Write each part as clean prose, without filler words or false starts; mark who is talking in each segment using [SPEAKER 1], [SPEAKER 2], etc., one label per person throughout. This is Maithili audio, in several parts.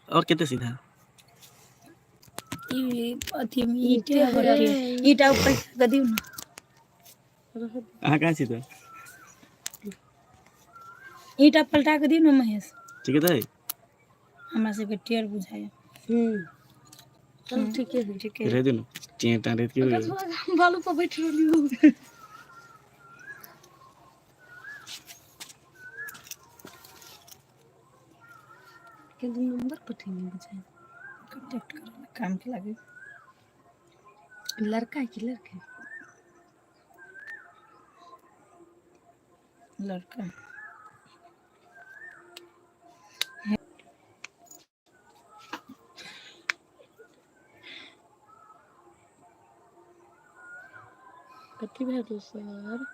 [SPEAKER 1] और कते सीधा
[SPEAKER 2] ई अथी ईटे अगर ईटा ऊपर कऽ दियौ ने।
[SPEAKER 1] अहाँ कहाँ छी तऽ?
[SPEAKER 2] ईटा पलटा कऽ दियौ ने महेश।
[SPEAKER 1] ठीक है।
[SPEAKER 2] हमरा सबके टेढ़ बुझाइया।
[SPEAKER 3] चलू ठीके है।
[SPEAKER 2] ठीके।
[SPEAKER 1] रह दियौ ने टें टाँ रहत की हो गेल?
[SPEAKER 3] हम बालू पर बैठ रहली। किन्तु नंबर पठेने बुझाइ।
[SPEAKER 2] कॉन्टेक्ट करू काम के लागे।
[SPEAKER 3] लड़का है कि लड़की?
[SPEAKER 2] लड़का।
[SPEAKER 3] कथी भए गेल सर?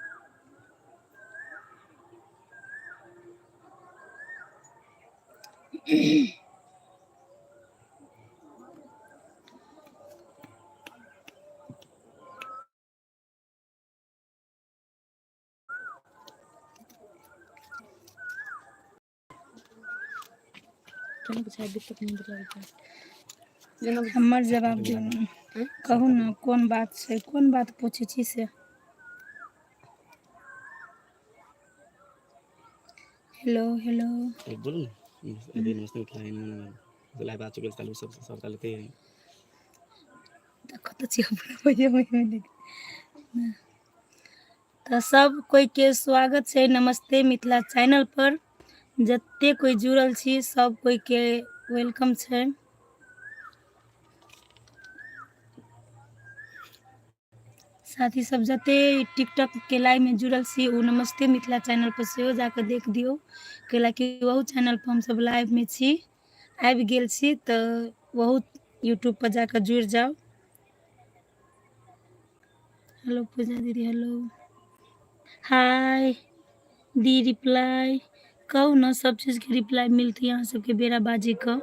[SPEAKER 3] केना बुझाइ अभी तक नींद लगै जेना।
[SPEAKER 2] हमर जवाब दियौ ने। कहू ने कोन बात छै, कोन बात पूछै छी से? Hello hello.
[SPEAKER 1] एक बोलू ने अभी नमस्ते मिथिला लाइव आ चुकल चालू सब सब लेते हैं।
[SPEAKER 2] तऽ कतऽ छी अपना बजे? तऽ सब कोई के स्वागत छै नमस्ते मिथिला चैनल पर। जते कोई जुड़ल छी सब कोई के welcome छै। साथी सब जते टिकटॉक के लाइव में जुड़ल छी ओ नमस्ते मिथिला चैनल पर सेहो जाकऽ देख दियौ, कैलाकि ओहू चैनल पर हमसब लाइव में छी, आबि गेल छी, तऽ बहुत यूट्यूब पर जाकऽ जुड़ि जाउ। हेलो पूजा दीदी, हेलो, हाय दी। रिप्लाई कहू ने, सब चीज के रिप्लाई मिलतै अहाँ सबके बेरा बाजी कऽ।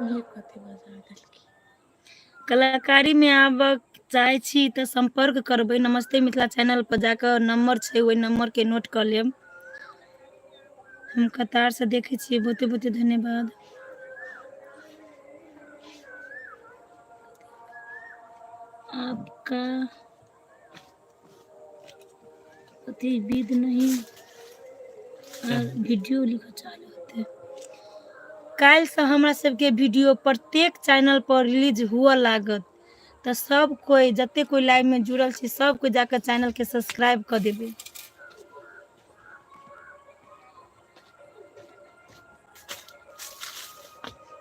[SPEAKER 3] ये कथी बजा देलखिन?
[SPEAKER 2] कलाकारी में आबऽ चाहै छी तऽ सम्पर्क करबै नमस्ते मिथिला चैनल पर जाकऽ, नंबर छै, ओहि नंबर के नोट कऽ लेब। हम कतार से देखै छियै, बहुते बहुते धन्यवाद। आपका अथी विध नहीं वीडियो लिखऽ चालू होते। काल्हिसँ हमरा सबके वीडियो प्रत्येक चैनल पर रिलीज हुअ लागत, तऽ सब कोइ जते कोइ लाइव में जुड़ल छी सब कोइ जाकऽ चैनल के सब्सक्राइब कऽ देबै।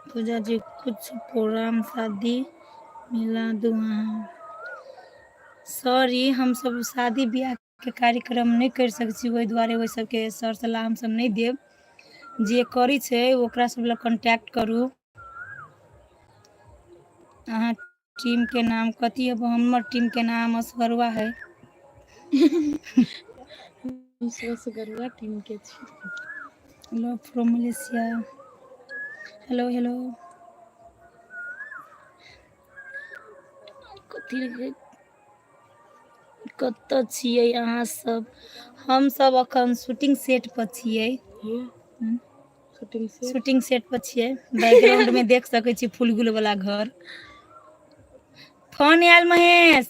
[SPEAKER 2] पूजा जी कुछ प्रोग्राम शादी मिला दू अहाँ। सॉरी, हमसब शादी बियाह के कार्यक्रम नहि करि सकै छी, ओहि दुआरे ओहि सबके सर सलाह हमसब नहि देब। जे करै छै ओकरा सब लग कॉन्टैक्ट करू। अहाँ टीम के नाम कथी है? हमर टीम के नाम असगरुआ है।
[SPEAKER 3] हम असगरुआ टीम के छी।
[SPEAKER 2] Hello from Malaysia, hello hello. कथी रहै? कतऽ छियै अहाँ सब? हम सब अखन शूटिंग सेट पर छियै।
[SPEAKER 3] Shooting set?
[SPEAKER 2] शूटिंग सेट पर छियै। बैकग्राउंड में देख सकै छी फुलगुल वाला घर। फोन आयल महेश।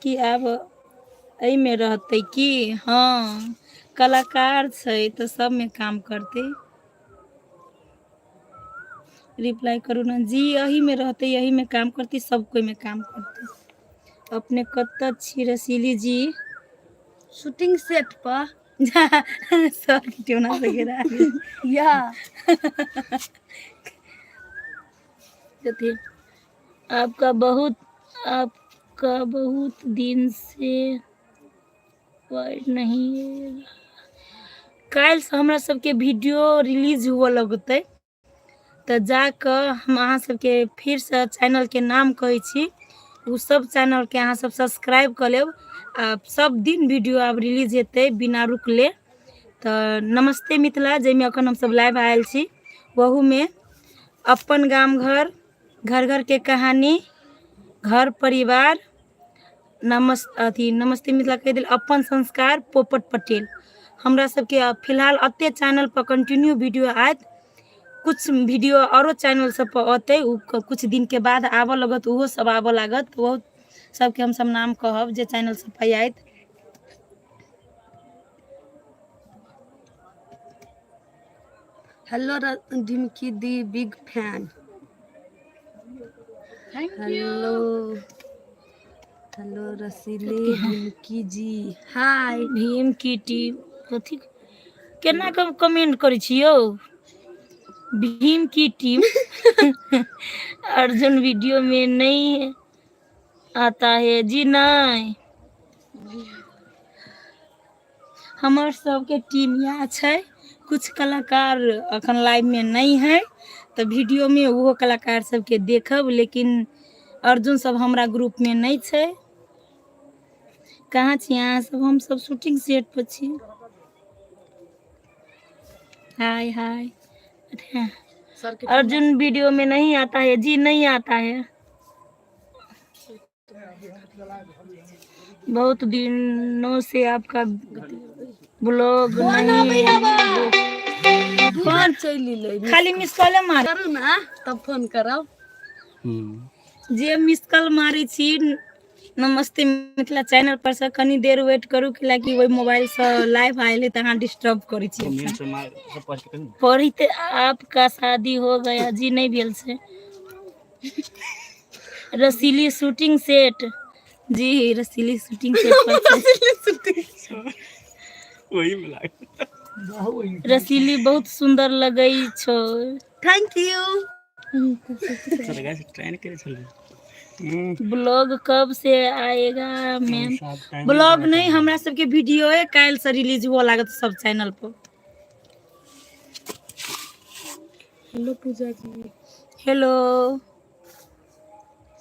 [SPEAKER 2] की आब एहिमे रहतै की? हँ, कलाकार छै तऽ सबमे काम करतै। रिप्लाई करू ने जी। एही में रहतै, एही में काम करतै, सब कोइ में काम करतै। अपने कतऽ छी रसीली जी?
[SPEAKER 3] शूटिंग सेट पर।
[SPEAKER 2] सर के ट्यूना से गिरा
[SPEAKER 3] या।
[SPEAKER 2] कथी आपका बहुत दिन से वाइट नहीं। काल्हिसँ हमरा सबके वीडियो रिलीज हुअ लगतै, तऽ जाकऽ हम अहाँ सबके फिरसँ चैनलके नाम कहै छी, ओ सब चैनलके अहाँ सब सब्सक्राइब कऽ लेब आ सब दिन वीडियो आब रिलीज हेतै बिना रुकले। तऽ नमस्ते मिथिला जाहिमे अखन हमसब लाइव आयल छी, ओहूमे अपन गाम घर, घर घरके कहानी, घर परिवार, नमस अथी नमस्ते मिथिला कहि देल, अपन संस्कार, पोपट पटेल, हमरा सबके फिलहाल एते चैनल पर कंटिन्यू वीडियो आयत। कुछ वीडियो औरो चैनल सब पर अतै, उ कुछ दिन के बाद आबऽ लगत, ओहो सब आबऽ लागत। बहुत सबके हमसब नाम कहब जे चैनल सब पर आयत।
[SPEAKER 4] Hello ढिमकी Di, big fan.
[SPEAKER 3] Thank you.
[SPEAKER 4] Hello hello Rasili Dhimki ji, hi.
[SPEAKER 2] Bhim Ki team कथी केना कऽ कमेंट करै छी यौ? भीम की टीम अर्जुन वीडियो में नहीं आता है जी? नहीं, हमर सबके टीम इएह छै। कुछ कलाकार अखन लाइव में नहीं है तऽ वीडियो में ओहो कलाकार सबके देखब, लेकिन अर्जुन सब हमरा ग्रुप में नहीं छै। कहाँ छी अहाँ सब? हम सब शूटिंग सेट पर छी। हाय हाय।
[SPEAKER 3] सर के
[SPEAKER 2] अर्जुन वीडियो में नहीं आता है जी? नहीं आता है। बहुत दिनों से आपका ब्लॉग नहीं।
[SPEAKER 4] फोन चलि एलै।
[SPEAKER 2] खाली मिस कॉल मार।
[SPEAKER 4] करू ने तब फोन करब।
[SPEAKER 2] जे मिस कॉल मारै छी नमस्ते मिथिला चैनल पर से, कनी देर वेट करू, कि ओहि मोबाइल से लाइव आयल है तऽ अहाँ डिस्टर्ब करै छी।
[SPEAKER 1] कमेंट से मार सब पढ़ के करू।
[SPEAKER 2] पढ़िते आपका शादी हो गया जी? नहीं भेल छै। रसीली शूटिंग सेट जी, रसीली शूटिंग सेट पर छै।
[SPEAKER 1] वही में लाग
[SPEAKER 2] रसीली बहुत सुंदर लगै छौ।
[SPEAKER 4] Thank you.
[SPEAKER 1] चल गाइस, ट्रेन के चल।
[SPEAKER 2] ब्लॉग कब से आएगा मैम? ब्लॉग नहीं, हमरा सबके वीडियो है काल्हि से रिलीज हुआ लागत सब चैनल पर।
[SPEAKER 3] हेलो पूजा जी।
[SPEAKER 2] हेलो।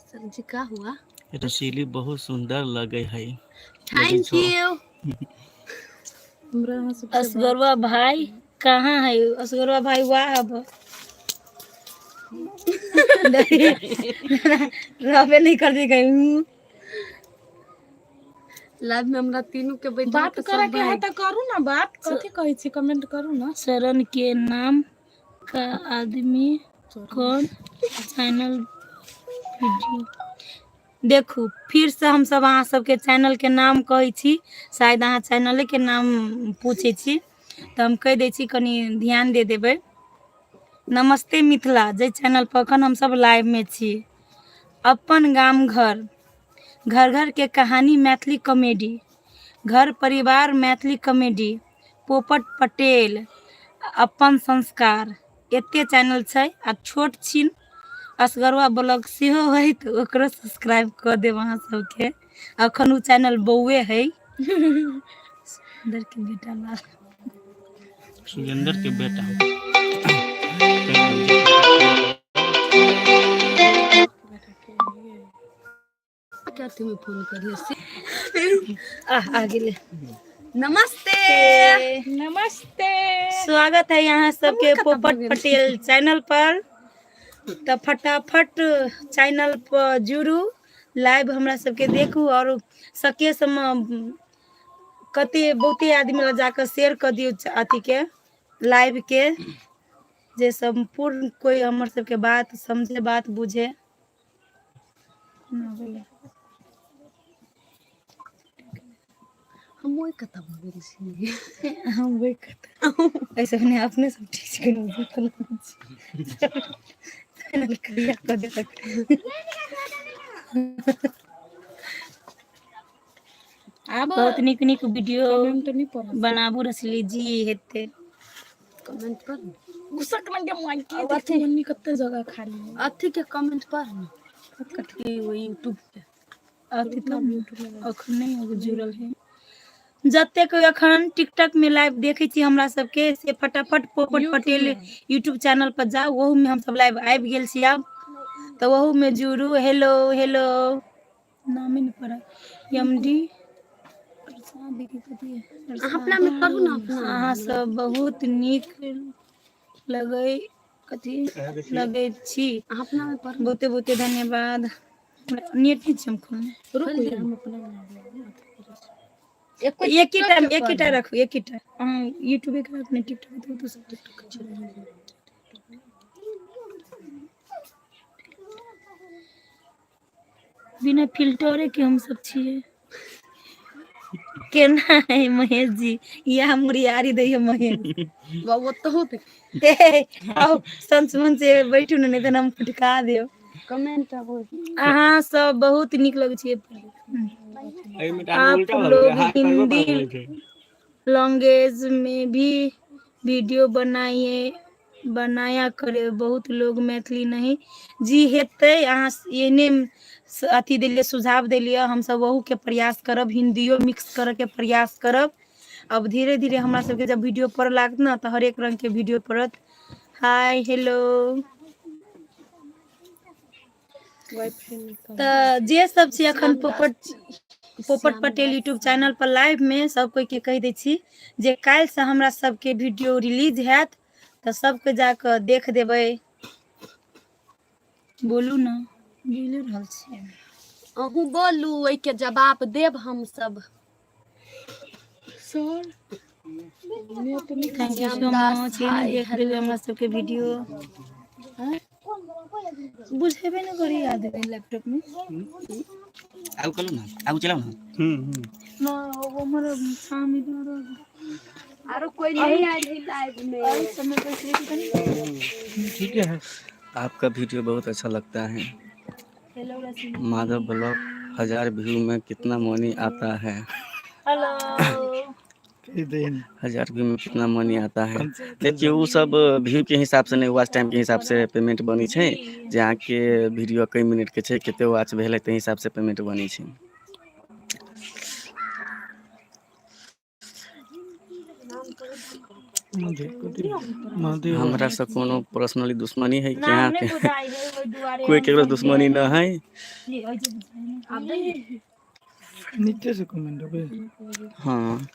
[SPEAKER 4] सर जी, का हुआ?
[SPEAKER 1] रसीली बहुत सुंदर लगे है।
[SPEAKER 4] Thank you.
[SPEAKER 3] हमरा अहाँ सब
[SPEAKER 2] असगरवा भाई कहाँ है? असगरवा भाई वाह, अब रहबे नहीं कर दे गई।
[SPEAKER 4] लाइव में हमरा तीनू के बैठा
[SPEAKER 3] बात करे के है तऽ करू ना बात। कथी कहै छी? कमेंट करू ना।
[SPEAKER 2] शरण के नाम का आदमी कौन चैनल वीडियो देखू? फिर से हम सब अहाँ सबके चैनल के नाम कहै छी। शायद अहाँ चैनले के नाम पूछै छी तऽ हम कहि दै छी, कनि ध्यान दे देबै। नमस्ते मिथिला, जाहि चैनल पर अखन हम सब लाइव में छी, अपन गाम घर, घर घर के कहानी मैथिली कॉमेडी, घर परिवार मैथिली कॉमेडी, पोपट पटेल, अपन संस्कार, एते चैनल छै। आ छोट छिन असगरवा ब्लॉग सेहो है तऽ ओकरो सब्सक्राइब कऽ देब अहाँ सबके। अखन उ चैनल बौए है। सुंदर के बेटा लाल।
[SPEAKER 1] सुरेंद्र के बेटा।
[SPEAKER 4] के अथी में फोन करिए।
[SPEAKER 2] आह, आ गेलै।
[SPEAKER 4] नमस्ते।
[SPEAKER 3] नमस्ते।
[SPEAKER 2] स्वागत है यहाँ सबके पोपट पटेल चैनल पर। तऽ फटाफट चैनल पर जुड़ू, लाइव हमरा सबके देखू और सके सबमे कते बहुते आदमी लग जाकऽ शेयर कऽ दियौ अथी के लाइव के, जे सम्पूर्ण कोइ हमर सबके बात समझे, बात बुझे। कोना भेलै?
[SPEAKER 4] हम ओहि कतऽ भऽ गेल छी?
[SPEAKER 2] हम वही करते ऐसे अपने अपने सब ठीक छै। चैनल करिया कऽ देलक।
[SPEAKER 3] आब
[SPEAKER 2] बहुत नीक नीक वीडियो
[SPEAKER 3] कमेंट नहीं पढ़।
[SPEAKER 2] बनाबू रसली जी, हेतै।
[SPEAKER 4] कमेंट पर
[SPEAKER 3] गुस्सा के माइक के मम्मी कते जगह खाली है।
[SPEAKER 4] अथी के कमेंट पर ने, कथी, वो यूट्यूब पे।
[SPEAKER 2] अथी तऽ अखन नहि एगो जुड़ल है। जतेक अखन टिकटॉक में लाइव देखै छी हमरा सबके, से फटाफट पोपट पटेल यूट्यूब चैनल पर जाउ। ओहू में हमसब लाइव आबि गेल छी आब, तऽ ओहू में जुड़ू। हेलो हेलो, नामे नहि पढ़ल। एम डी
[SPEAKER 4] अहाँ अपना में करू ने अपना।
[SPEAKER 2] अहाँ सब बहुत नीक लगै कथी लगै छी।
[SPEAKER 4] अहाँ अपना में पढ़ू।
[SPEAKER 2] बहुते बहुते धन्यवाद। नेट नहि छै हम खोलने।
[SPEAKER 3] रुक, हम अपना में अथी करै छी।
[SPEAKER 4] एको
[SPEAKER 2] एकेटा
[SPEAKER 4] टिकटॉक के
[SPEAKER 2] एकेटा
[SPEAKER 4] पढ़ू।
[SPEAKER 2] राखू, एकेटा। अहाँ यूट्यूबे के राखू ने, टिकटॉक के तो सब टिकटॉक के छै। बिना फिल्टरे के हम सब छियै। केना है महेश जी, इएह मुड़ियारी दैया महेश।
[SPEAKER 4] बाबा ओतहु देख।
[SPEAKER 2] हे आउ संच मंच से बैठू ने, नहीं तऽ हम फुटका देब।
[SPEAKER 4] कमेंट आबो।
[SPEAKER 2] अहाँ सब बहुत नीक लगै छियै।
[SPEAKER 1] एहिमे तऽ आदमी
[SPEAKER 2] आप
[SPEAKER 1] उल्टा भऽ
[SPEAKER 2] लोग
[SPEAKER 1] गेलै, हाथ करबो
[SPEAKER 2] हिंदी
[SPEAKER 1] पर छै।
[SPEAKER 2] लैंग्वेज में भी वीडियो बनाइए, बनाया करे, बहुत लोग मैथिली नहीं जी हेतै। अहाँ एहने अथी देलियै, सुझाव देलियै, हमसब ओहूके प्रयास करब, हिन्दियो मिक्स करऽके प्रयास करब। अब धीरे धीरे हमरा सबके जब वीडियो पड़ऽ लागत ने तऽ हरेक रंगके वीडियो पड़त। Hi hello. तऽ जे सब छी अखन पोपट पोपट पटेल यूट्यूब चैनल पर लाइव में, सब कोई के कहि दै छी जे काल्हि से हमरा सबके वीडियो रिलीज हैत, तऽ सबके जाकऽ देख देबै। बोलू ने, बोले रहल छियै।
[SPEAKER 4] अहूँ बोलू, ओहिके जवाब देब हमसब।
[SPEAKER 3] Sir
[SPEAKER 2] thank you so much. देख देबै हमरा सबके वीडियो, बुझेबे ने करी आदमी लैपटॉप में।
[SPEAKER 1] आगू चलू ना, आगू चलाउ ना। हम्म हम्म
[SPEAKER 2] ना, हमर सामने
[SPEAKER 4] आरो कोई नहीं आयल है लाइव में।
[SPEAKER 2] एहि समय बैठ रही कनी।
[SPEAKER 5] ठीक है।
[SPEAKER 1] आपका वीडियो बहुत अच्छा लगता है।
[SPEAKER 2] हेलो रसीमा।
[SPEAKER 1] माधव ब्लॉग, 1000 व्यू में कितना मनी आता है?
[SPEAKER 2] हेलो।
[SPEAKER 1] 1000 व्यू में कितना मनी आता है? देखियौ, उ सब व्यू के हिसाब से नहि, वॉच टाइम के हिसाब से पेमेंट बनै छै। जे अहाँके वीडियो कई मिनट के छै, कते वॉच भेलै, ताहि हिसाब से पेमेंट बनै छै। हमरा से कोनो पर्सनली दुश्मनी है कि
[SPEAKER 2] नाम
[SPEAKER 1] अहाँके?
[SPEAKER 2] नहि बुझाइ है, ओहि दुआरे।
[SPEAKER 1] कोई केकरो दुश्मनी न है।
[SPEAKER 5] नीचे से कमेंट अबे।
[SPEAKER 1] हाँ।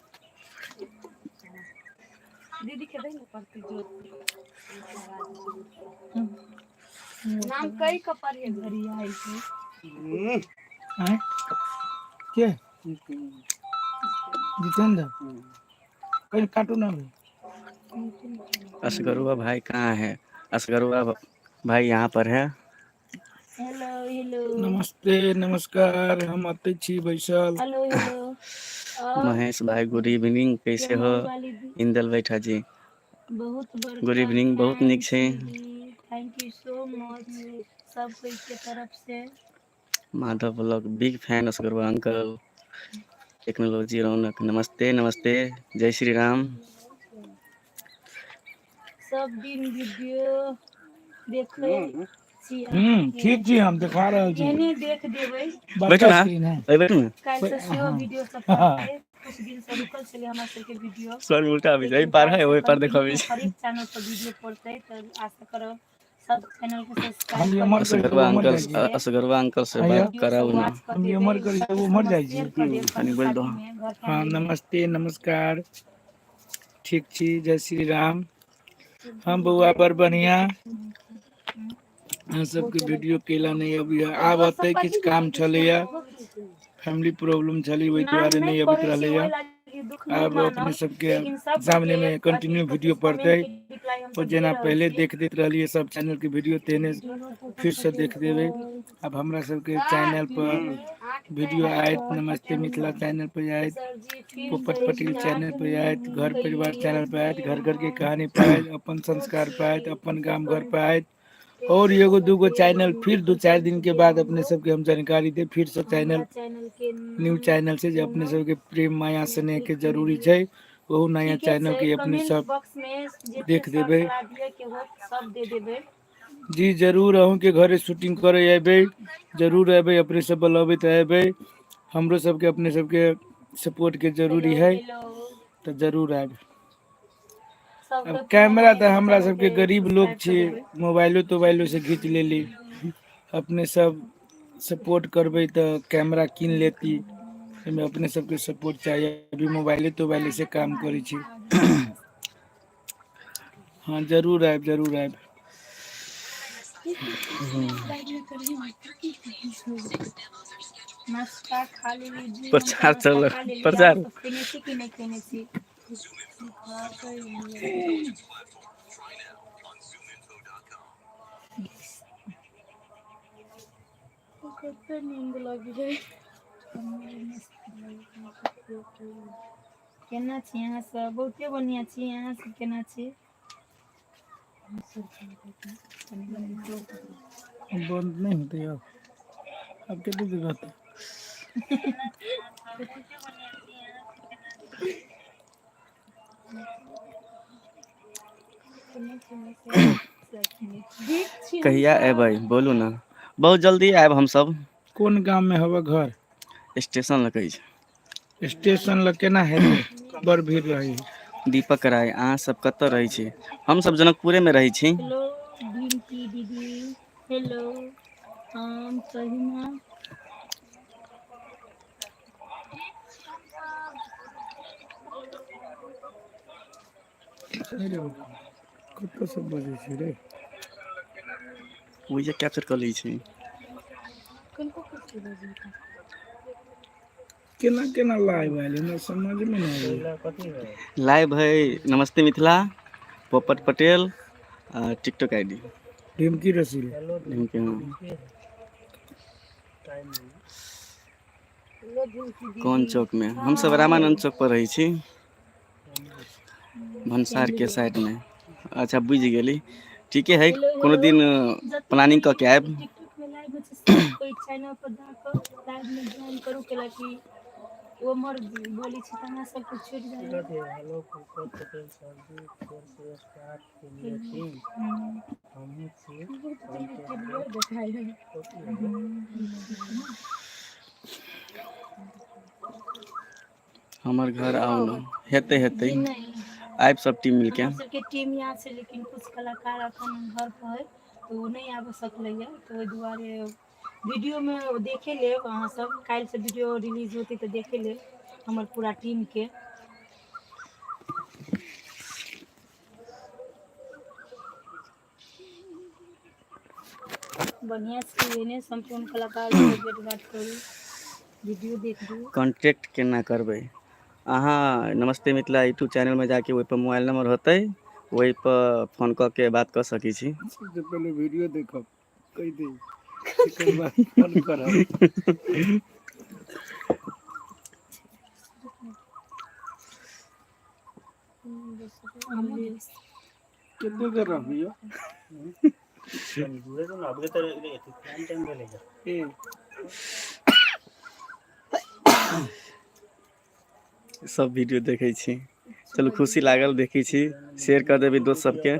[SPEAKER 3] दीदी के दही ने पड़ती जो
[SPEAKER 4] नाम कई के पढ़े।
[SPEAKER 2] घड़ी छै।
[SPEAKER 5] हैं के जितेंद्र कहीं काटू ना भाई।
[SPEAKER 1] असगरुआ भाई कहाँ है? असगरुआ भाई यहाँ पर है।
[SPEAKER 2] Hello hello.
[SPEAKER 5] नमस्ते, नमस्कार, हम अतै छी बैसल।
[SPEAKER 2] Hello hello.
[SPEAKER 1] महेश भाई, गुड इवनिंग, कैसे हो? इंदल बैठा जी,
[SPEAKER 2] बहुत बड़का
[SPEAKER 1] गुड इवनिंग, बहुत नीक छै।
[SPEAKER 2] Thank you so much सब कोई के तरफ से।
[SPEAKER 1] माधव ब्लॉग बिग फैन असगरुआ अंकल। टेक्नोलॉजी रौनक, नमस्ते नमस्ते, जय श्री राम।
[SPEAKER 2] सब दिन वीडियो देखै छी।
[SPEAKER 5] ठीक छी, हम देखा रहल छी।
[SPEAKER 2] एहने देख देबै।
[SPEAKER 1] बैठू
[SPEAKER 5] बड़का
[SPEAKER 1] ना।
[SPEAKER 5] स्क्रीन है।
[SPEAKER 1] अरे बैठू ना।
[SPEAKER 2] काल्हि से सेहो वीडियो सब पड़तै। कुछ दिन से रुकल छलै हमरा सबके वीडियो।
[SPEAKER 1] सर उल्टा आबै छै, एहि पार है, ओहि पार देखबै छै।
[SPEAKER 2] हरेक चैनल पर वीडियो पड़तै, तऽ आशा करब सब चैनल के
[SPEAKER 5] हम
[SPEAKER 2] सब्सक्राइब
[SPEAKER 5] एम्हर
[SPEAKER 1] असगरुआ
[SPEAKER 5] करी, उम्हर
[SPEAKER 1] अंकल,
[SPEAKER 5] जाइ छी।
[SPEAKER 1] असगरुआ अंकल से
[SPEAKER 5] आइयो।
[SPEAKER 1] बात कराउ ना।
[SPEAKER 5] हम एम्हर करी, उम्हर जाइ छी।
[SPEAKER 1] कनी बोलि दहो।
[SPEAKER 5] हाँ, नमस्ते नमस्कार, ठीक छी, जय श्री राम। हम बौआ बड़ बढ़िया। अहाँ सबके वीडियो केला नहि अबैया, आब अतै, किछु काम छलैया, फैमिली प्रॉब्लम छलै, ओहि दुआरे नहि अबैत रहलैया। आब अपने सबके सामने में कंटिन्यू वीडियो पड़तै ओ जेना पहिले देख दैत रहलियै सब चैनल के वीडियो, तेहने फिर से देख देबै। आब हमरा सबके चैनल पर वीडियो आयत, नमस्ते मिथिला चैनल पर आयत, पोपट पटेल चैनल पर आयत, घर परिवार चैनल पर आयत, घर घर के कहानी पर आयत, अपन संस्कार पर आयत, अपन गाम घर पर आयत और एगो दूगो चैनल। फिर 2-4 दिन के बाद अपने सबके हम जानकारी देब। फिर से चैनल, न्यू चैनल से जे अपने सबके प्रेम माया स्नेह के जरूरी छै, ओहो नया चैनल के अपने सब देख देबै।
[SPEAKER 2] सब दे देबै।
[SPEAKER 5] जी जरूर, अहूँके घरे शूटिंग करे अयबै, जरूर अयबै, अपने सब बोलबै तऽ अयबै। हमरो सबके अपने सबके सपोर्ट के जरूरी है, तऽ जरूर आयब। अब कैमरा तऽ हमरा सबके गरीब लोग छी, मोबाइलो तोबाइलो से घीच लेली। अपने सब सपोर्ट करबै तऽ कैमरा कीन लेती, एहिमे अपने सबके सपोर्ट चाही। अभी मोबाइले तोबाइले से काम करै छी। हाँ, जरूर आयब, जरूर आयब।
[SPEAKER 2] नाश्ता खा लेली जी।
[SPEAKER 1] प्रचार
[SPEAKER 2] हम तऽ
[SPEAKER 1] चल
[SPEAKER 2] नाश्ता खा लेली।
[SPEAKER 1] प्रचार।
[SPEAKER 2] अहाँ सब केने छी कि नहि केने छी?
[SPEAKER 3] कते नींद लागि जाय।
[SPEAKER 2] केना छी अहाँ सब? बहुते बढ़िआँ छी। अहाँ सब केना छी?
[SPEAKER 5] बंद नहीं होते अब, अब कते देर रहते?
[SPEAKER 2] ठीक छी हम
[SPEAKER 1] कहिया
[SPEAKER 2] सब।
[SPEAKER 1] एबै बोलू ने? बहुत जल्दी आयब हमसब।
[SPEAKER 5] कोन गाम में हवा घर?
[SPEAKER 1] स्टेशन लग छै।
[SPEAKER 5] स्टेशन लग केना हेतै? बड़ भीड़ रही।
[SPEAKER 1] दीपक राय, अहाँ सब कतऽ रहै छी? हमसब जनकपुरे मे रहै छी।
[SPEAKER 2] हेलो ढिमकी दीदी, हेलो। हम कहिना
[SPEAKER 5] अरे कतऽ सब बजै छै रे?
[SPEAKER 1] ओहिजे कैप्चर कऽ लै छै।
[SPEAKER 3] किनको कुछ बजै?
[SPEAKER 5] केना केना लाइव आयल, हमरा समझमे नहि आबै।
[SPEAKER 1] लाइव है नमस्ते मिथिला, पोपट पटेल आ टिकटॉक आईडी।
[SPEAKER 5] ढिमकी रसील।
[SPEAKER 1] कोन चौक में? हमसब रामानंद चौक पर रहै छी, भनसार के साइड में। अच्छा, बुझि गेली। ठीके है,
[SPEAKER 2] हेलो।
[SPEAKER 1] कोनो
[SPEAKER 2] हेलो।
[SPEAKER 1] दिन प्लानिंग कऽ के आयब।
[SPEAKER 2] टिकटॉक में लाइव होइ छै, सब कोइ चैनल पर जाकऽ लाइव में ज्वाइन करू, कैला कि ओ उम्हर बोलै छी तऽ अहाँ सबके छुटि जाइए।
[SPEAKER 1] हमर घर आउ ने। हेतै हेतै।
[SPEAKER 2] जी नहि।
[SPEAKER 1] आयब सब टीम मिलके।
[SPEAKER 2] हमर सबके टीम यहाँ छै, लेकिन कुछ कलाकार अखन घर पर है तऽ ओ नहि आबि सकलैया, तऽ ओहि दुआरे वीडियोमे देखे लेब अहाँ सब। काल्हि से वीडियो रिलीज होतै तऽ देखे लेब हमर पूरा टीम के। बढ़िआँ से एने सम्पूर्ण कलाकार से भेट घाट करू, वीडियो देख लू।
[SPEAKER 1] कॉन्टेक्ट केना करबै अहाँ? नमस्ते मिथिला यूट्यूब चैनलमे जाके ओहिपर मोबाइल नंबर होतै, ओहिपर फोन कऽ के बात कऽ सकै छी।
[SPEAKER 5] सबसे पहिले वीडियो देखब, कहि दे, तकर बाद फोन करब। कते देर रहबियो? ए।
[SPEAKER 1] सब वीडियो देखै छी। चलू, खुशी लागल देखै छी। शेयर कऽ देबै दोस्त सबके।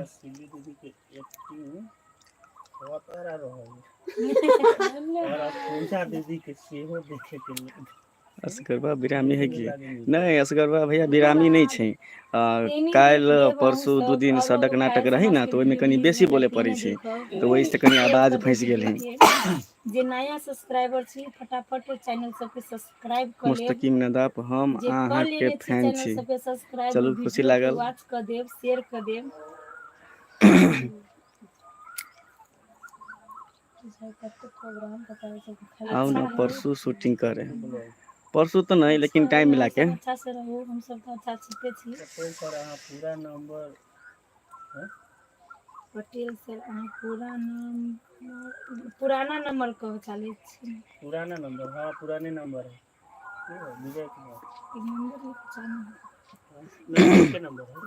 [SPEAKER 1] असगरबा बिरामी है कि नहि? असगरबा भैया बिरामी नहि छै। काल्हि परसू 2 दिन सड़क नाटक रही ने, तऽ ओहिमे कनि बेसी बोले पड़ै छै, तऽ ओहिसँ कनि आवाज फँसि गेल है।
[SPEAKER 2] जे नया सब्सक्राइबर छी, फटाफट चैनल सबके सब्सक्राइब कऽ लेब।
[SPEAKER 1] मुस्तकीम नदाफ, हम
[SPEAKER 2] जे कऽ
[SPEAKER 1] अहाँके
[SPEAKER 2] लेने छी
[SPEAKER 1] फैन
[SPEAKER 2] चैनल
[SPEAKER 1] छी।
[SPEAKER 2] सबके सब्सक्राइब,
[SPEAKER 1] चलू, खुशी
[SPEAKER 2] वीडियो के
[SPEAKER 1] लागल।
[SPEAKER 2] वॉच कऽ देब, शेयर कऽ देब।
[SPEAKER 1] आउ
[SPEAKER 2] अच्छा
[SPEAKER 1] ने
[SPEAKER 2] है।
[SPEAKER 1] परसू शूटिंग करे। परसू तऽ नहि,
[SPEAKER 2] अच्छा
[SPEAKER 1] लेकिन
[SPEAKER 2] है।
[SPEAKER 1] टाइम
[SPEAKER 2] अहाँ
[SPEAKER 1] मिला के।
[SPEAKER 2] सब अच्छा से रहू, हम सब तऽ अच्छा छिते छी। पटेल सर, अहाँ पूरा नाम, पुराना नंबर कहऽ चाहै छी? एक नंबर लिख चालू।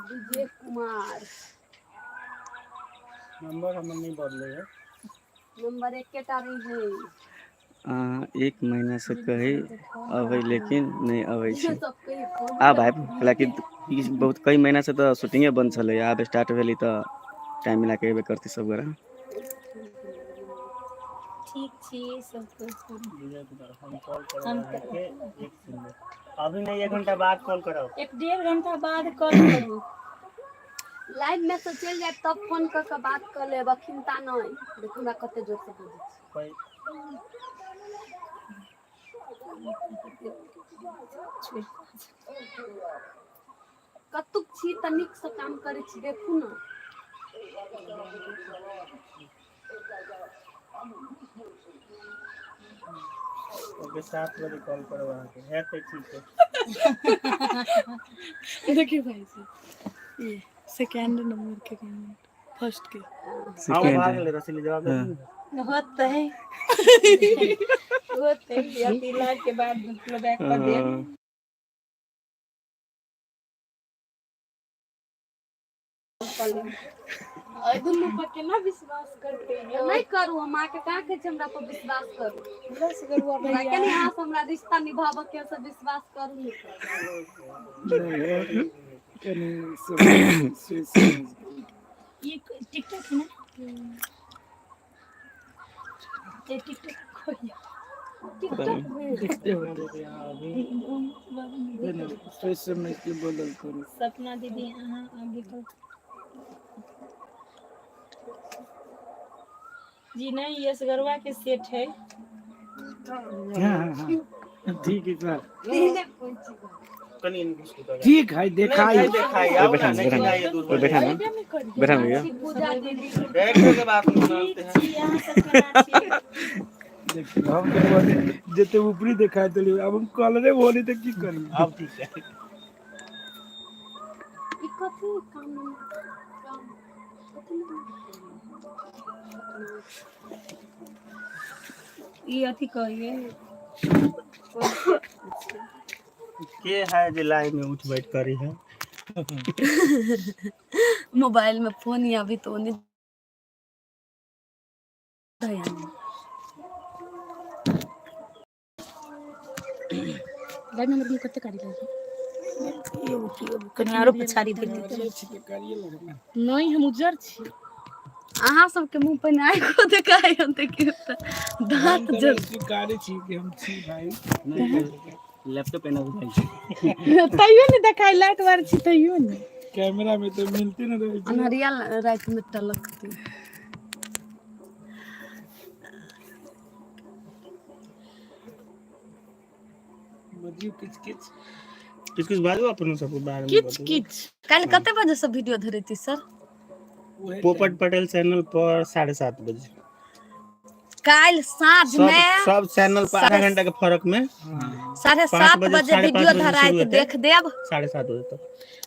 [SPEAKER 4] विजय कुमार। नंबर एकेटा रही है।
[SPEAKER 1] अहाँ एक महीना से कही अबै, लेकिन नहि अबै छी।
[SPEAKER 4] सबके फोन।
[SPEAKER 1] आब आयब, हालाँकि ई बहुत कई महीना से तऽ शूटिंगे बंद छलै, आब स्टार्ट भेलै तऽ टाइम मिला के एबे करतै सब गोरा।
[SPEAKER 2] ठीक छी सब कुछ। हम 1-1.5 घंटा बाद कॉल करू।
[SPEAKER 4] लाइव में से चलि जायब तब फोन कऽ के बात कऽ लेब, अखिनता नहि। देखू, हमरा कते जोर से बजै छी। कतुक छी तऽ नीकसँ काम करै छी, देखू ने।
[SPEAKER 6] ओके, 7 बजे कॉल करब अहाँके, हेतै ठीक है।
[SPEAKER 3] देखिए भाई जी, ये सेकेंड नंबर के कमेंट, फर्स्ट के।
[SPEAKER 6] हाँ, वो
[SPEAKER 1] सेकेंड
[SPEAKER 6] भाग
[SPEAKER 1] है।
[SPEAKER 6] ले रसीली जवाब दे दी।
[SPEAKER 2] होतै, होतै, अथी के बाद मतलब बैक पर देब।
[SPEAKER 3] एहि दुनू पर केना विश्वास करते यौ?
[SPEAKER 4] नहि करू। हम अहाँके कहाँ कहै छी हमरा पर विश्वास करू।
[SPEAKER 3] रसगुल्ला।
[SPEAKER 4] हमरा
[SPEAKER 3] भैया।
[SPEAKER 4] कनि अहाँ से हमरा रिश्ता निभाबऽ के से विश्वास करू, नहि करू।
[SPEAKER 5] नहीं, कनी सोच सोच समझ।
[SPEAKER 2] ये टिकटॉक है ना? ये टिकटॉक खोलिए।
[SPEAKER 4] टिकटॉक में
[SPEAKER 5] देखते होते सोच समझ के बोलल करू।
[SPEAKER 2] सपना दीदी, अहाँ अभी कल जी नहीं, ये असगरवा के सेट है।
[SPEAKER 5] हाँ, ठीक है सर।
[SPEAKER 6] कनि इनको
[SPEAKER 5] ठीक है, देखाई।
[SPEAKER 6] नहीं देखाई, आओ
[SPEAKER 1] बैठा
[SPEAKER 6] ना,
[SPEAKER 1] ना,
[SPEAKER 6] नहीं
[SPEAKER 1] बैठा ना।
[SPEAKER 6] जाइए दूर।
[SPEAKER 1] ओए, बैठा ना, बैठा ना भैया।
[SPEAKER 4] पूजा दीदी।
[SPEAKER 6] बैठने के बाद मानते
[SPEAKER 2] ठीक
[SPEAKER 6] हैं।
[SPEAKER 2] छी, अहाँ सब केना छी?
[SPEAKER 5] देखियौ, हम तऽ बोले जते ऊपरी देखाई देली, अब हम कलरे बोली तऽ की करी?
[SPEAKER 6] अब ठीक है।
[SPEAKER 4] ई कथी काम काम कथी नाम?
[SPEAKER 2] ई अथी कहिए।
[SPEAKER 6] के है जे लाइव में उठ बैठ करी है?
[SPEAKER 4] मोबाइल में फोन ही अभी तो नहीं।
[SPEAKER 3] लाइव में हमर मुँह कते कारी लागे?
[SPEAKER 2] कनि आरो पछाड़ी धरि देतै।
[SPEAKER 5] छी तऽ करिए लगना।
[SPEAKER 3] नहीं, हम उज्जर छी।
[SPEAKER 4] अहाँ सबके मुँह पहिने आँखो देखाइ देखियौ तऽ
[SPEAKER 5] हम
[SPEAKER 4] दाँत
[SPEAKER 5] तऽ
[SPEAKER 4] जल
[SPEAKER 5] स्वीकारे छी कि हम छी भाई।
[SPEAKER 1] लैपटॉप एना बुझाइ छै।
[SPEAKER 3] तैयो नहीं देखाई, लाइट बार छी तैयो नहीं।
[SPEAKER 5] कैमरा में तऽ मिलते न रहै छै।
[SPEAKER 4] अन्हरिया राति में टलकतै।
[SPEAKER 5] बजियौ किछ किछ।
[SPEAKER 6] किछ किछ बाजू, अपनो सबके बारे में।
[SPEAKER 3] किच
[SPEAKER 6] बताबू।
[SPEAKER 3] किच।
[SPEAKER 4] काल्हि कते बजे से वीडियो धरेती सर?
[SPEAKER 5] उहे
[SPEAKER 6] पोपट पटेल चैनल पर 7:30 बजे।
[SPEAKER 4] काल्हि साँझ
[SPEAKER 6] सब
[SPEAKER 4] में
[SPEAKER 6] सब चैनल पर आधा घंटा के फर्क में।
[SPEAKER 4] साढ़े
[SPEAKER 6] पाँच
[SPEAKER 4] सात
[SPEAKER 6] बजे,
[SPEAKER 4] बजे
[SPEAKER 6] 5:30
[SPEAKER 4] वीडियो
[SPEAKER 6] बजे
[SPEAKER 4] धराइत
[SPEAKER 6] शुरू हेतै।
[SPEAKER 4] देख देब।
[SPEAKER 6] 7:30 बजे तक।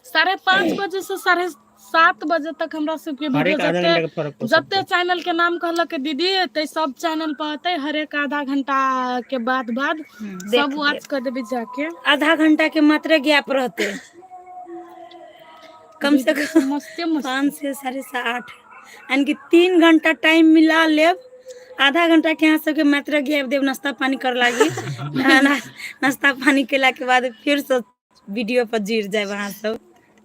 [SPEAKER 3] 5:30 बजे से 7:30 बजे तक हमरा सबके
[SPEAKER 6] हर
[SPEAKER 3] वीडियो
[SPEAKER 6] एक आधा
[SPEAKER 3] जते
[SPEAKER 6] घंटा के फर्क पर
[SPEAKER 3] जते
[SPEAKER 6] सबके।
[SPEAKER 3] चैनल के नाम कहलक दीदी, ते सब चैनल पर अतै। हरेक आधा घंटा के बाद बाद सब वॉच कर देबे जाके।
[SPEAKER 2] आधा घंटा के मात्र गैप रहते कम से कम।
[SPEAKER 3] मस्ते मस्त।
[SPEAKER 2] 5 से 8:30, यानी कि 3 घंटा टाइम मिला लेब। आधा घंटा के अहाँ सबके मात्र गैप देब, नाश्ता पानी कर लागी। नाश्ता पानी केला के बाद फिर से वीडियो पर जुड़ जाए अहाँ सब।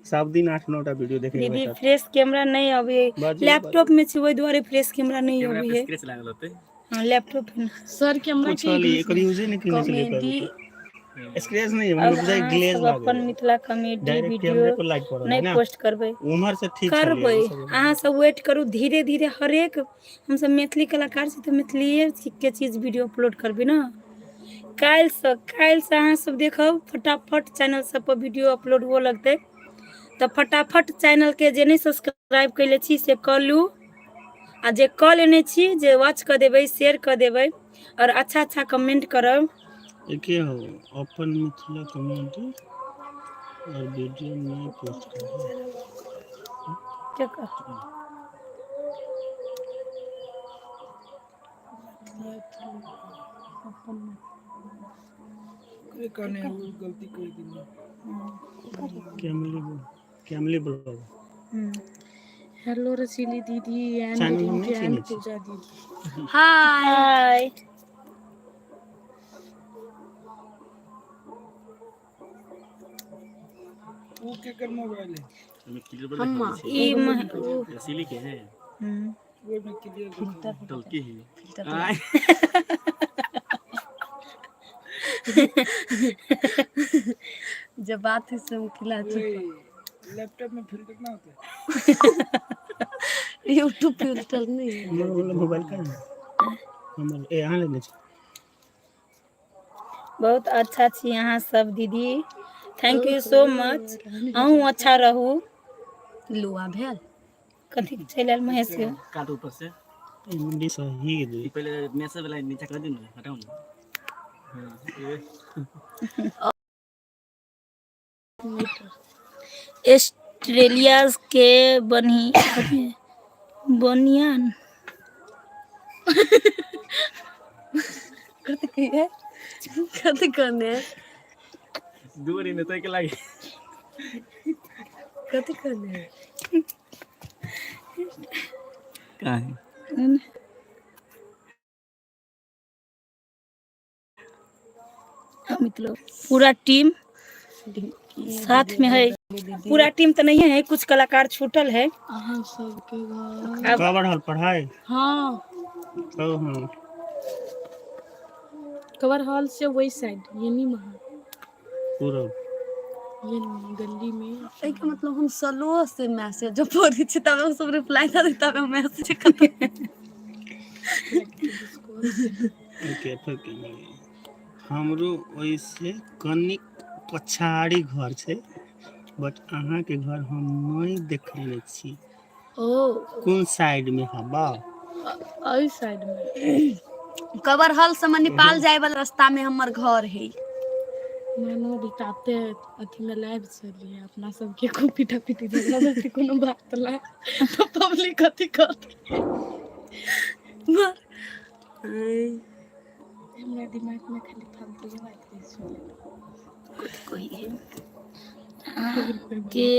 [SPEAKER 6] सब दिन 8-9 टा वीडियो देखे के
[SPEAKER 2] दीदी,
[SPEAKER 6] भेटत।
[SPEAKER 2] फ्रेश कैमरा नहीं अभी।
[SPEAKER 6] बाजू,
[SPEAKER 2] लैपटॉप में छै, ओहि दुआरे फ्रेश कैमरा नहीं
[SPEAKER 1] कैमरा
[SPEAKER 2] अभी
[SPEAKER 1] पे
[SPEAKER 2] है।
[SPEAKER 1] स्क्रैच लागल होतै।
[SPEAKER 2] हाँ, लैपटॉप है।
[SPEAKER 3] सर, कैमरा के
[SPEAKER 6] पूछली, एकर यूजे नहीं केने छलियै।
[SPEAKER 2] कॉमेडी।
[SPEAKER 6] कभी स्क्रैच नहीं है,
[SPEAKER 2] और
[SPEAKER 6] मतलब बुझाइ
[SPEAKER 2] अहाँ
[SPEAKER 6] ग्लेज
[SPEAKER 2] सब
[SPEAKER 6] लागल।
[SPEAKER 2] अपन मिथिला कॉमेडी
[SPEAKER 6] डायरेक्ट
[SPEAKER 2] वीडियो
[SPEAKER 6] कैमरे पर लाइट पड़ल है
[SPEAKER 2] नहीं
[SPEAKER 6] ना।
[SPEAKER 2] पोस्ट करबै?
[SPEAKER 6] उम्हर से ठीक
[SPEAKER 2] करबै।
[SPEAKER 6] छलियै।
[SPEAKER 2] अहाँ सब वेट करू, धीरे धीरे हरेक हमसब मैथिली कलाकार छी तऽ मैथिलीए के चीज वीडियो अपलोड करबै ने। काल्हिसँ अहाँ सब देखब, फटाफट चैनल सब पर वीडियो अपलोड हुअ लगतै। तऽ फटाफट चैनलके जे नहि सब्सक्राइब कयले छी से कऽ लू, आ जे कऽ लेने छी जे वॉच कऽ देबै, शेयर कऽ देबै आओर अच्छा अच्छा कमेंट करब।
[SPEAKER 6] के हो अपन मिथिला कमेंट और वीडियो नहीं पोस्ट कर।
[SPEAKER 2] केकर?
[SPEAKER 5] ओकरे कहने उ गलती कर देने।
[SPEAKER 6] Calmly calmly blog.
[SPEAKER 3] हेलो रसीली दीदी एंड
[SPEAKER 6] चैनल हम नहीं
[SPEAKER 3] रिंकी एंड
[SPEAKER 6] चिन्है छी।
[SPEAKER 3] पूजा दीदी।
[SPEAKER 4] हाय।
[SPEAKER 2] हाय।
[SPEAKER 5] उ केकर मोबाइल है?
[SPEAKER 1] ओहिमे क्लियर बड़
[SPEAKER 4] हम्मा।
[SPEAKER 1] देखाबै छै।
[SPEAKER 2] ई
[SPEAKER 1] रसीली के है।
[SPEAKER 5] ओहिमे क्लियर देखाबै।
[SPEAKER 1] टलकी है।
[SPEAKER 4] फिल्टर।
[SPEAKER 1] आय।
[SPEAKER 4] जब बात है से हम खिला
[SPEAKER 5] ओए, लैपटॉप में फिल्टर ना होता है?
[SPEAKER 4] यूट्यूब फिल्टर नहीं है।
[SPEAKER 6] हमर वाला मोबाइल का है, हमर ए अहाँ लेने छी।
[SPEAKER 2] बहुत अच्छा छी अहाँ सब दीदी, thank you so much. अहूँ अच्छा रहू।
[SPEAKER 4] लुआ भेल।
[SPEAKER 2] कथी चलि आयल महेश के?
[SPEAKER 1] काट ऊपर से।
[SPEAKER 6] मुंडी सही
[SPEAKER 1] ई
[SPEAKER 6] दे।
[SPEAKER 1] पहिले मैसेज वाला नीचा कर दियौ ने, हटाउ ने।
[SPEAKER 2] ऑस्ट्रेलिया के बनी बनियान।
[SPEAKER 4] कथी कहिए, कथी कहने?
[SPEAKER 1] दूरी ने तैके लागे।
[SPEAKER 4] कथी कहने?
[SPEAKER 1] काहे?
[SPEAKER 2] अमित लोग पूरा टीम साथ में है। पूरा टीम तो नहीं है, कुछ कलाकार छूटल है।
[SPEAKER 3] अहाँ सबके घर
[SPEAKER 2] अब
[SPEAKER 6] का बढ़ल पढ़ाई?
[SPEAKER 3] हाँ।
[SPEAKER 6] तो हाँ।
[SPEAKER 3] कवर हॉल से वही साइड ये नहीं महा
[SPEAKER 6] पूरब।
[SPEAKER 3] ये नहीं, गली में।
[SPEAKER 4] एहिके मतलब हम स्लो से मैसेज पढ़ै छी, तब ओ सब रिप्लाई ना देता, तब मैसेज खत्म।
[SPEAKER 6] ओके, फिर के हमरो ओइसे कनिक पछाड़ी घर छै, बट अहाँके घर हम नहि देखले छी।
[SPEAKER 3] ओ।
[SPEAKER 6] कोन साइड में हबा?
[SPEAKER 3] एहि साइड में।
[SPEAKER 4] कवर हॉल से मणिपाल जाय वाला रास्ता में हमर घर है।
[SPEAKER 3] मानो बिताते अथी में लाइव चलिए, अपना सबके खूब पीटा पीटी झगड़ा झगड़ी कोनो बात ला तो पब्लिक कथी कहत?
[SPEAKER 4] मार। ऐ,
[SPEAKER 3] हमरा दिमाग में खाली फालतू के बात रहै छै।
[SPEAKER 2] कोई है के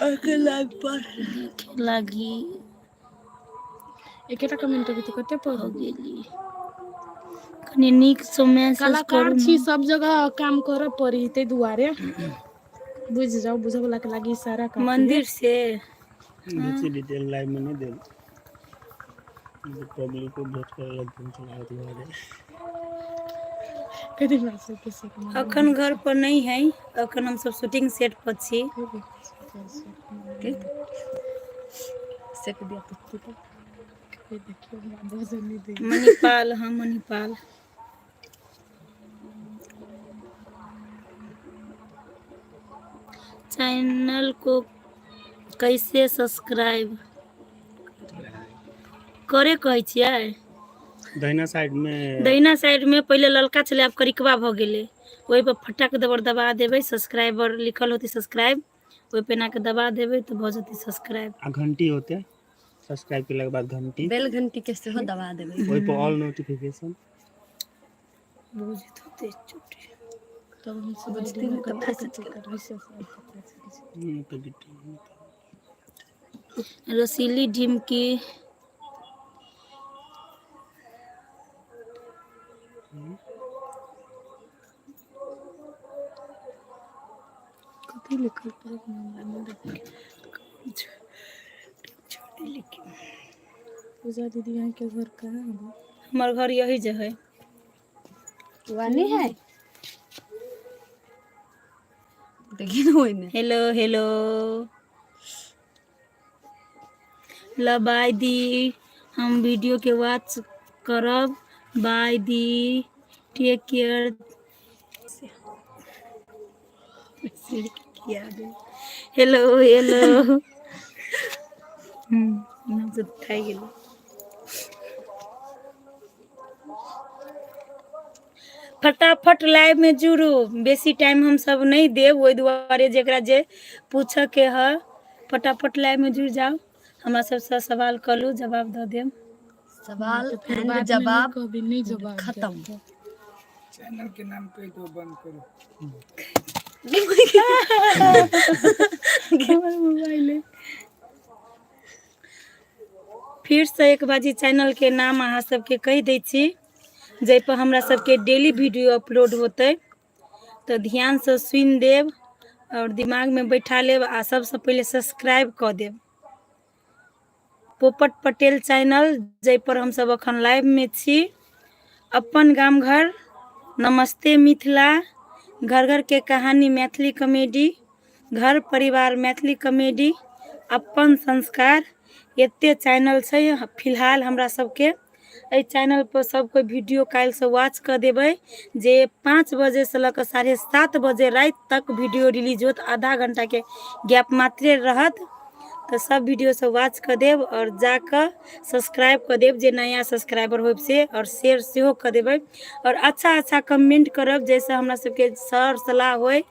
[SPEAKER 4] अके लाइव पर
[SPEAKER 2] देखे लागी।
[SPEAKER 3] एकेटा कमेंट अभी तऽ कते
[SPEAKER 2] हो
[SPEAKER 3] पढ़ू?
[SPEAKER 2] गेली, कनि नीक से मैसेज
[SPEAKER 3] कलाकार
[SPEAKER 2] करू
[SPEAKER 3] छी।
[SPEAKER 2] ने।
[SPEAKER 3] सब जगह काम करऽ पड़ी, ताहि दुआरे बुझि जाउ, बुझऽ वाला के लागी इशारा काफी है।
[SPEAKER 2] मंदिर से।
[SPEAKER 6] बेसी डिटेल लाइव में नहीं देब, पब्लिक को भेंट करे लग चलाबत दुआरे।
[SPEAKER 3] कथी मैसेज के सेट?
[SPEAKER 2] अखन घर पर नहीं है, अखन हम सब शूटिंग सेट पर छी।
[SPEAKER 4] सेक दिया तो।
[SPEAKER 3] देखियौ, हमरा भोजन नहि दै।
[SPEAKER 2] मणिपाल, हाँ, मणिपाल। चैनल को कैसे सब्सक्राइब करे कहै छियै?
[SPEAKER 6] दहिना साइड में।
[SPEAKER 2] दहिना साइड में पहिले ललका छलै, आब करिकवा भऽ गेलै। ओहि पर फटक दबर दबा देबै, सब्सक्राइबर लिखल होतै, सब्सक्राइब ओहि पे एना के दबा देबै तऽ भऽ जेतै सब्सक्राइब।
[SPEAKER 6] आ घंटी होते, सब्सक्राइब केला के बाद घंटी।
[SPEAKER 4] बेल घंटी के सेहो दबा देबै।
[SPEAKER 6] ओहि पर ऑल नोटिफिकेशन।
[SPEAKER 2] बुझैत होतै चोटी।
[SPEAKER 3] तब हम सब
[SPEAKER 4] बुझते नहि तऽ
[SPEAKER 3] कथी
[SPEAKER 4] मैसेज
[SPEAKER 3] कथी करबै से सब पता चलै छै।
[SPEAKER 6] तो डिटेल।
[SPEAKER 2] रसीली ढिमकी।
[SPEAKER 3] कथी लिखल पर हमरा नहि देखल। पूजा दीदी, अहाँके घर कहाँ है?
[SPEAKER 2] हमर घर यही जे है।
[SPEAKER 4] वानी है, देखी ने ओहिमे।
[SPEAKER 2] हेलो हेलो, ल बाय दी, हम वीडियो के वॉच करब। बाय दी, टेक केयर। हेलो हेलो, हम सब थाकि गेलहुँ। फटाफट लाइव में जुड़ू, बेसी टाइम हम सब नहीं देब, ओहि दुआरे जेकरा जे पूछऽ के है फटाफट लाइव में जुड़ जाओ, हमरा सबसँ सवाल करू, जवाब दऽ देब।
[SPEAKER 4] सवाल
[SPEAKER 3] तऽ फेर
[SPEAKER 4] एंड
[SPEAKER 3] बादमे नहि
[SPEAKER 4] जवाब
[SPEAKER 3] कहबै नहि जवाब
[SPEAKER 4] खत्म।
[SPEAKER 3] देब।
[SPEAKER 5] चैनल के नाम कहि दो, बंद करो।
[SPEAKER 2] हमर मोबाइल है। फिरसँ एक बाजी चैनल के नाम अहाँ सबके कहि दै छी, जाहिपर हमरा सबके डेली वीडियो अपलोड होतै, तऽ ध्यानसँ सुनि देब आओर दिमागमे बैठा लेब आ सबसँ पहिले सब्सक्राइब कऽ देब। पोपट पटेल चैनल, जाहिपर हमसब अखन लाइवमे छी, अपन गाम घर, नमस्ते मिथिला, घर घर के कहानी मैथिली कॉमेडी, घर परिवार मैथिली कॉमेडी, अपन संस्कार, एते चैनल छै फिलहाल हमरा सबके। एहि चैनल पर सब कोइ वीडियो काल्हिसँ वॉच कऽ देबै, जे 5 बजेसँ लऽ कऽ 7:30 बजे राति तक वीडियो रिलीज होत, आधा घंटाके गैप मात्रे रहत। तऽ सब वीडियो सब वॉच कऽ देब आओर जाकऽ सब्सक्राइब कऽ देब जे नया सब्सक्राइबर होब से, आओर शेयर सेहो कऽ देबै, आओर अच्छा अच्छा कमेंट करब जाहिसँ हमरा सबके सर सलाह होइ,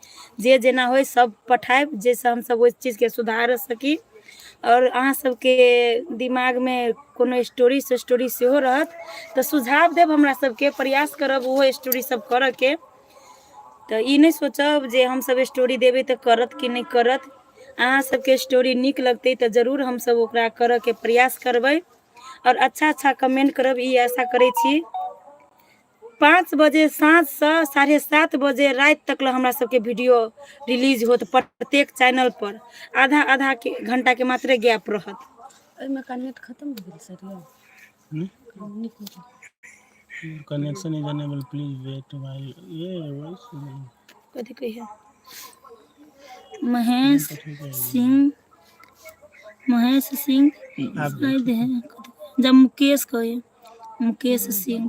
[SPEAKER 2] जे जेना होइ सब पठायब, जाहिसँ हमसब ओहि चीजके सुधार सकी। आओर अहाँ सबके दिमागमे कोनो स्टोरी स्टोरी सेहो रहत तऽ सुझाव देब हमरा सबके, प्रयास करब ओहो स्टोरी सब करऽके। तऽ ई नहि सोचब जे हमसब स्टोरी देबै तऽ करत कि नहि करत। अहाँ सबके स्टोरी नीक लगतै तऽ जरूर हमसब ओकरा करऽके प्रयास करबै। आओर अच्छा अच्छा कमेंट करब, ई आशा करै छी। 5 बजे साँझसँ 7:30 बजे राति तक लए हमरा सबके वीडियो रिलीज होत प्रत्येक चैनल पर, आधा आधा के घंटा के मात्रे गैप रहत।
[SPEAKER 4] एहिमे का नेट खत्म भऽ गेल सर यौ?
[SPEAKER 6] हम्म? Connection is unable, please wait while ये वॉइस।
[SPEAKER 2] कथी कहिए? महेश सिंह, महेश सिंह शायद है, जब मुकेश कहिए, मुकेश सिंह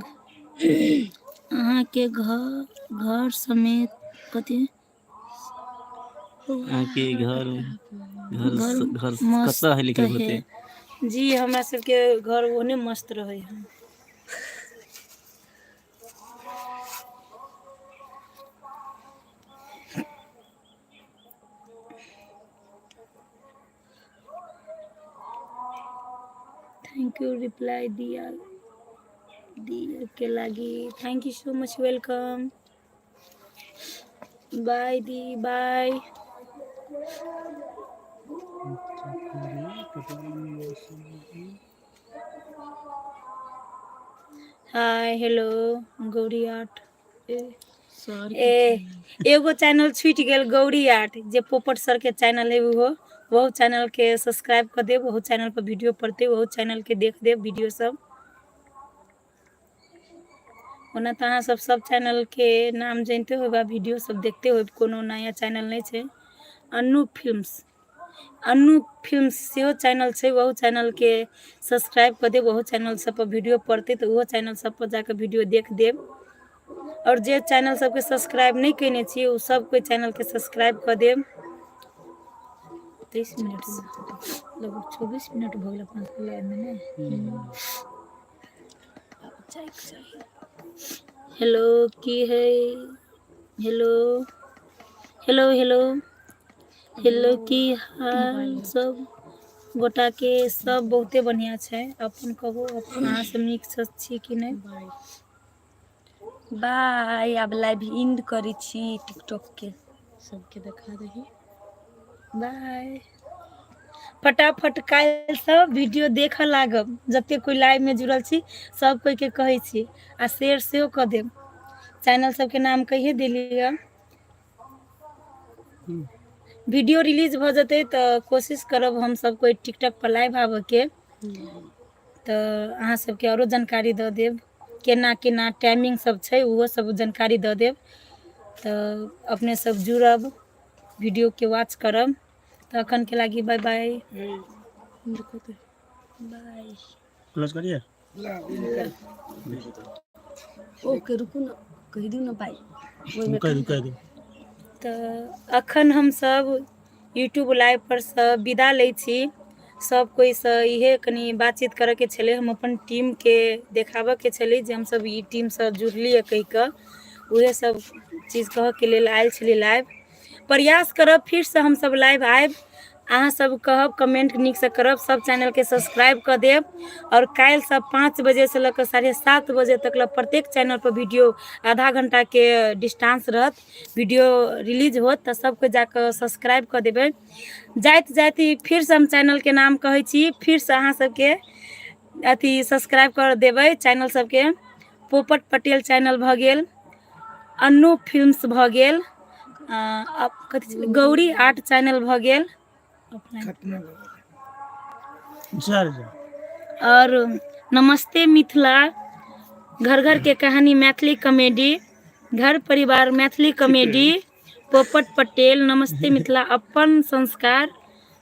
[SPEAKER 2] अहाँके घर घर समेत कथी?
[SPEAKER 1] अहाँके घर घर
[SPEAKER 2] घर
[SPEAKER 1] घर
[SPEAKER 2] मस्त
[SPEAKER 1] कतऽ है लिखल
[SPEAKER 2] है
[SPEAKER 1] होते?
[SPEAKER 2] जी, हमरा सबके घर ओहने मस्त रहै है। Thank you reply दिया दिया के लागी, thank you so much, welcome. Bye the, bye. Hi hello Gauri art.
[SPEAKER 3] Sir.
[SPEAKER 2] ए एगो चैनल छूटि गेल, गौरी आर्ट, जे पोपट सर के चैनल है, ओहो ओहो चैनल के सब्सक्राइब कऽ देब। ओहो चैनल पर वीडियो पड़तै, ओहो चैनल के देख देब वीडियो सब। ओना तऽ अहाँ सब सब चैनल के नाम जानिते होब आ वीडियो सब देखते होब, कोनो नया चैनल नहि छै। अन्नू फिल्म्स, अन्नू फिल्म्स सेहो चैनल छै, ओहो चैनलके सब्सक्राइब कऽ देब। ओहो चैनल सब पर वीडियो पड़तै तऽ ओहो चैनल सब पर जाकऽ वीडियो देख देब। आओर जे चैनल सबके सब्सक्राइब नहि कयने छियै, ओ सब कोइ चैनलके सब्सक्राइब कऽ देब। 23 मिनट, लगभग 24 मिनट भऽ गेल अपना सबके लाइवमे ने। हेलो, की है? हेलो हेलो हेलो हेलो, की हाल सब गोटा के? सब बहुते बढ़िया छै, अपन कहू, अपन अहाँ सब नीक से छी कि नहि?
[SPEAKER 3] बाय।
[SPEAKER 4] बाय, आब लाइव एंड करै छी टिकटॉक के।
[SPEAKER 3] सबके देखा दही।
[SPEAKER 2] बाय। फटाफट काल्हि सब वीडियो देखऽ लागब, जते कोइ लाइव में जुड़ल छी सब कोइ के कहै छी, आ शेयर सेहो कऽ देब। चैनल सबके नाम कहिए देलियै। वीडियो रिलीज भऽ जेतै तऽ कोशिश करब हम सब कोइ टिकटॉक पर लाइव आबऽके, तऽ अहाँ सबके आरो जानकारी दऽ देब, केना केना टाइमिंग सब छै ओहो सब जानकारी दऽ देब। तऽ अपने सब जुड़ब, वीडियो के वॉच करब। तऽ अखन के लागी बाय बाय।
[SPEAKER 3] देखो तऽ।
[SPEAKER 4] बाय।
[SPEAKER 6] क्लोज करिए।
[SPEAKER 4] ओके, रुकू ने, कहि दियौ ने बाय ओहिमे।
[SPEAKER 6] कह दू, कह दू।
[SPEAKER 2] तऽ अखन हमसब यूट्यूब लाइव पर सँ विदा लै छी। सब कोइसँ इहे कनि बातचीत करऽके छलै, हम अपन टीमके देखाबऽके छलै जे हमसब ई टीमसँ जुड़लियै कहि कऽ, उहे सब चीज कहऽके लेल आयल छलियै लाइव। प्रयास करब फिरसँ हमसब लाइव आयब, अहाँ सब कहब, कमेंट नीकसँ करब, सब चैनलके सब्सक्राइब कऽ देब। आओर काल्हिसँ 5 बजेसँ लऽ कऽ 7:30 बजे तक लए प्रत्येक चैनल पर वीडियो आधा घंटाके डिस्टेंस रहत, वीडियो रिलीज होत, तऽ सबके जाकऽ सब्सक्राइब कऽ देबै। जाइत जाइत फिरसँ हम चैनलके नाम कहै छी, फिरसँ अहाँ सबके अथी सब्सक्राइब कर देबै चैनल सबके। पोपट पटेल चैनल भऽ गेल, अन्नू फिल्म्स भऽ गेल, कथी छलै, गौरी आर्ट चैनल भऽ गेल, और नमस्ते मिथिला, घर घर के कहानी मैथिली कॉमेडी, घर परिवार मैथिली कॉमेडी, पोपट पटेल, नमस्ते मिथिला, अपन संस्कार,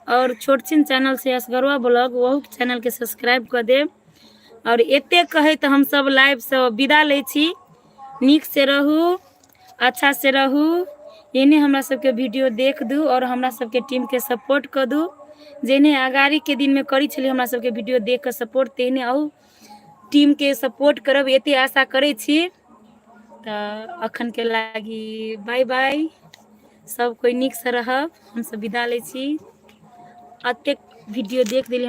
[SPEAKER 2] और छोटछिन चैनल से असगरवा ब्लॉग, ओहू चैनल के सब्सक्राइब कऽ देब। और एते कहैत हमसब लाइव से विदा लै छी। नीक से रहू, अच्छा से रहू, एहने हमरा सबके वीडियो देख दू और हमरा सबके टीम के सपोर्ट कऽ दू। जेहने अगाड़ीके दिनमे करै छलियै हमरा सबके वीडियो देख कऽ सपोर्ट, तेहने अहू टीमके सपोर्ट करब, एते आशा करै छी। तऽ अखनके लागि बाय बाय, सब कोइ नीकसँ रहब, हमसब विदा लै छी। एतेक वीडियो देख देली।